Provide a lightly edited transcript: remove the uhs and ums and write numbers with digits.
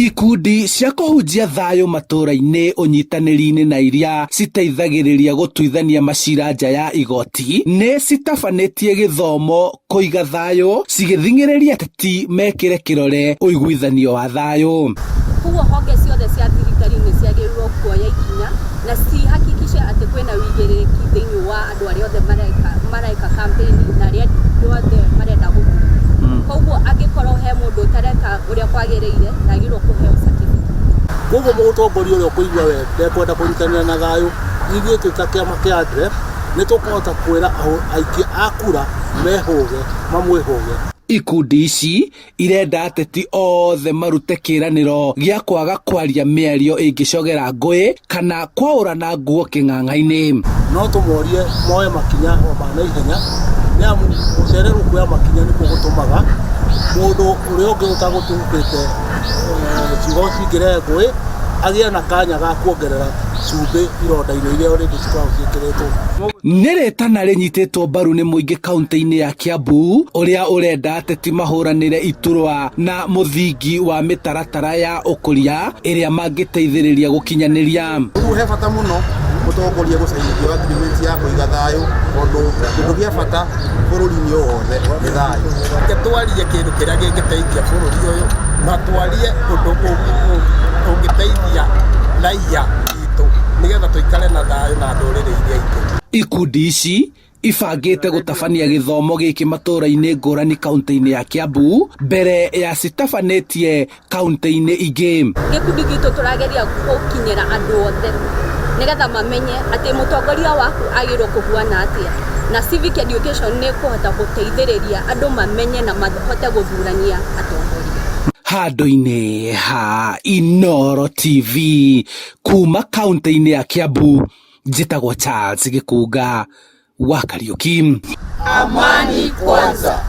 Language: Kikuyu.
Ikundi cia kũhunjia thayũ matũra-inĩ ũnyitanĩri-inĩ na iria citeithagĩrĩria gũtuithania macira nja ya igoti nĩ citabanĩtie gĩthomo kũiga thayũ cigĩthing'ĩrĩria ateti mekĩre kĩrore ũiguithanio wa thayũ. Koguo honge ciothe cia thirikari nĩ ciagĩrĩirwo kuoya ikinya na cihakikishe atĩ kwĩna wĩigĩrĩrĩki thĩinĩ wa andũ arĩa othe mareka campaign na arĩa andũ othe marenda gũthurwo. Koguo angĩkorwo he mũndũ ũtareka ũrĩa kwagĩrĩire, ndagĩrĩirwo kũheo certificate. Koguo mũtongoria ũrĩa ũkũigua we ndekwenda kũnyitanĩra na thayũ, ithuĩ twĩ ta kĩama kĩa ADREF nĩ tũkũhota kwĩra aikia a kura mehũge, mamwĩhũge. Ikundi ici irenda ateti othe marute kĩranĩro gĩa kwaga kwaria mĩario ĩngĩcogera ngũĩ kana kwaũrana nguo kĩng'ang'a-inĩ. No tũmorie moe makinya o ma naihenya, nĩ amu gũcererwo kuoya makinya nĩkuo gũtũmaga mũndũ ũrĩa ũngĩ ũtagũtungĩte ciugo cingĩrehe ngũĩ agĩe na kanya ga kuongerera cumbĩ ironda-inĩ iria already cikoragwo ciĩkĩrĩtwo. Nĩ rĩtana rĩnyitĩtwo mbaru nĩ mũingĩ kaunti-inĩ ya Kiambu ũrĩa ũrenda ateti mahũranĩre iturwa na mũthingi wa mĩtaratara ya ũkũria ĩrĩa mangĩteithĩrĩria gũkinyanĩria. Rĩu he bata mũno mũtongoria gũcainithio agreement ya kũiga thayũ tondũ kĩndũ gĩa bata bũrũri-inĩ o wothe nĩ thayũ. Reke twarie kĩndũ kĩrĩa kĩngĩteithia bũrũri ũyũ na twarie ũndũ ũngĩteithia raia itũ nĩgetha tũikare na thayũ na ndũrĩrĩ iria ingĩ. Ikundi ici ibangĩte gũtabania gĩthomo gĩkĩ matũra-inĩ ngũrani kaunti-inĩ ya Kiambu mbere ya citabanĩtie kaunti-inĩ ingĩ. Gĩkundi gitũ tũrageria gũkinyĩra andũ othe nĩgetha mamenye atĩ mũtongoria waku agĩrĩirwo kũhuana atĩa, na civic education nĩ kũhota gũteithĩrĩria andũ mamenye na mahote gũthurania atongoria. Handũ-inĩ ha Inooro TV kuma kaunti-inĩ ya Kiambu, njĩtagwo Charles Gĩkunga wa Kariũki. Amani kwanza.